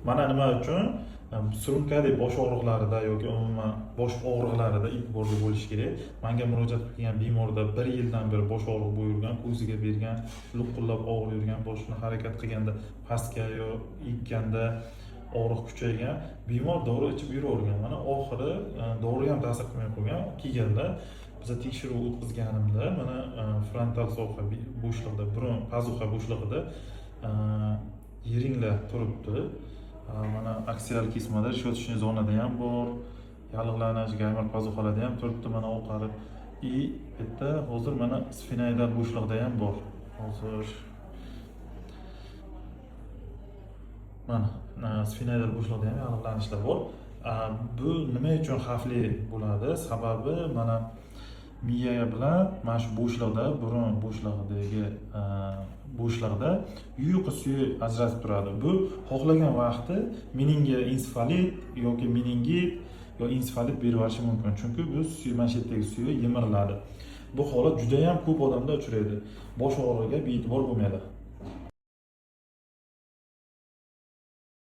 Mana nima uchun surunkali bosh og'riqlarida yoki umuman bosh og'riqlarida e'tiborli bo'lish kerak. Manga murojaat qilgan bemorda bir yildan beri bosh og'riq bo'lib yurgan, ko'ziga bergan, luqillab og'rib yurgan, boshini harakat qilganda pastga yo egganda og'riq kuchaygan. Bemor dori ichib yuravergan. Mana oxiri dori ham ta'sir qilmay qo'ygan. Kelganda biza tekshiruv o'tkazganimda mana frontal soha bo'shlig'ida, burun пазуха bo'shlig'ida yiringlar turibdi. Mana aksial kesmada, решеточный zonada ham bor yallig'lanish, gaymer пазуха larda ham turibdi mana oqarib. И bu yerda hozir mana sfenoidal bo'shlig'ida ham bor. Hozir mana sfenoidal bo'shliqda ham yallig'lanishlar bor. Bu nima uchun xavfli bo'ladi? Sababi mana miya bilan mana shu bo'shliqda, burun bo'shlig'idagi bo'shliqda yuyuq suyak ajratib turadi. Bu xohlagan vaqti meningoensefalit yoki meningit yo ensefalit berib yuborishi mumkin, chunki bu suyak, mana shu yerdagi suyak yemiriladi. Bu holat juda yam ko'p odamda uchraydi. Bosh og'rig'iga bee'tibor bo'lmanglar.